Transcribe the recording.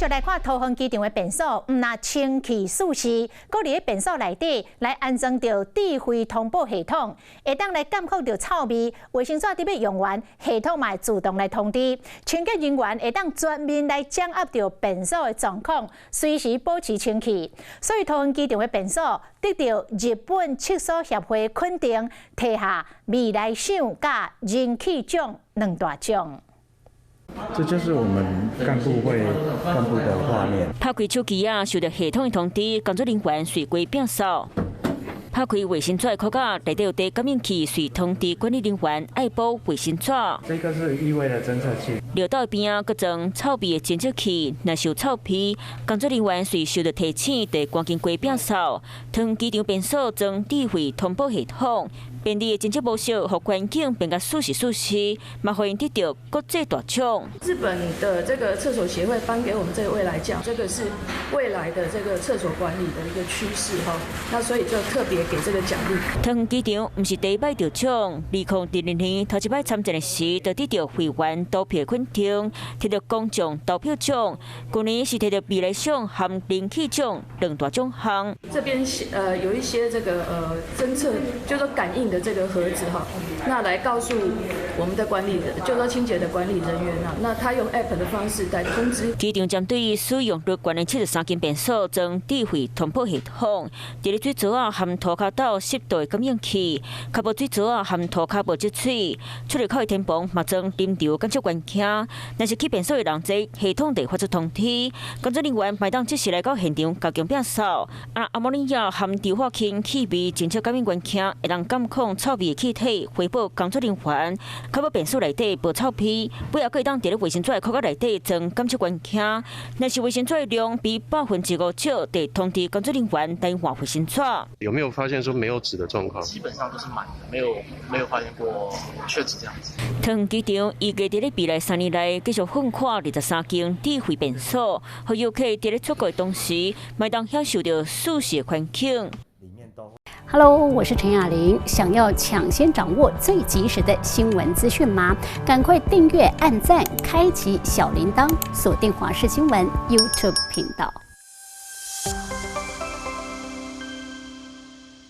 續來看桃園機場的便所，毋但清氣舒適，閣佇咧便所內底來安裝著智慧通報系統，會當來監控著臭味，衛生紙佇欲用完，系統嘛會自動來通知，清潔人員會當全面來掌握著便所的狀況，隨時保持清氣。所以桃園機場的便所得著日本廁所協會肯定，提下未來賞佮人氣獎兩大獎。這就是我們幹部會幹部的畫面。拍開手機仔，收著系統的通知，工作人員隨歸摒掃。拍開衛生紙的殼仔，內底有感應器，隨通知管理人員愛補衛生紙。這個是異味的偵測器。尿斗邊仔閣裝臭味的偵測器，若是有臭屁，工作人員隨收著提醒，就趕緊過摒掃。桃機場便所裝智慧通報系統，便利的偵測模式，予環境變甲舒適舒適，嘛予𪜶得著國際大獎。日本的這個廁所協會頒給我們這個未來獎，這個是未來的這個廁所管理的一個趨勢哈。那所以就特別給這個獎勵。桃園機場毋是第一擺得獎，2022年頭一擺參戰的時，就得著會員投票肯定，摕著公眾投票獎。去年是摕著未來賞和人氣獎兩大獎項。這邊有一些這個偵測，就是說感應的這個盒子哈，那來告訴我們的管理人，就說清潔的管理人員啊，那他用 App 的方式來通知。機場針對使用率懸的73間便所裝智慧通報系統，佇咧水槽仔和塗跤斗濕度的感應器，確保水槽仔和塗跤無積水。出入口的天棚嘛裝臨場監測源鏡，若是去便所的人濟，系統就會發出通知，工作人員會當即時來到現場加強摒掃。啊，阿摩尼亞含硫化氫氣味偵測感應源鏡，會當監控臭味的氣體，回報工作人員，確保便所內底無臭屁。尾後閣會當佇咧衛生紙的殼仔內底裝監測源鏡，若是衛生紙的量比5%少，就通知工作人員來換衛生紙。有沒有發現說沒有紙的狀況？基本上都是滿的，沒有發現過缺紙這樣子。桃園機場預計佇咧未來3年內繼續放寬23間智慧便所，予遊客佇咧出國的同時，嘛會當享受著舒適的環境。 Hello，我是陳雅玲。想要搶先掌握最及時的新聞資訊嗎？趕快訂閱、按讚、開啟小鈴鐺，鎖定華視新聞 YouTube 頻道。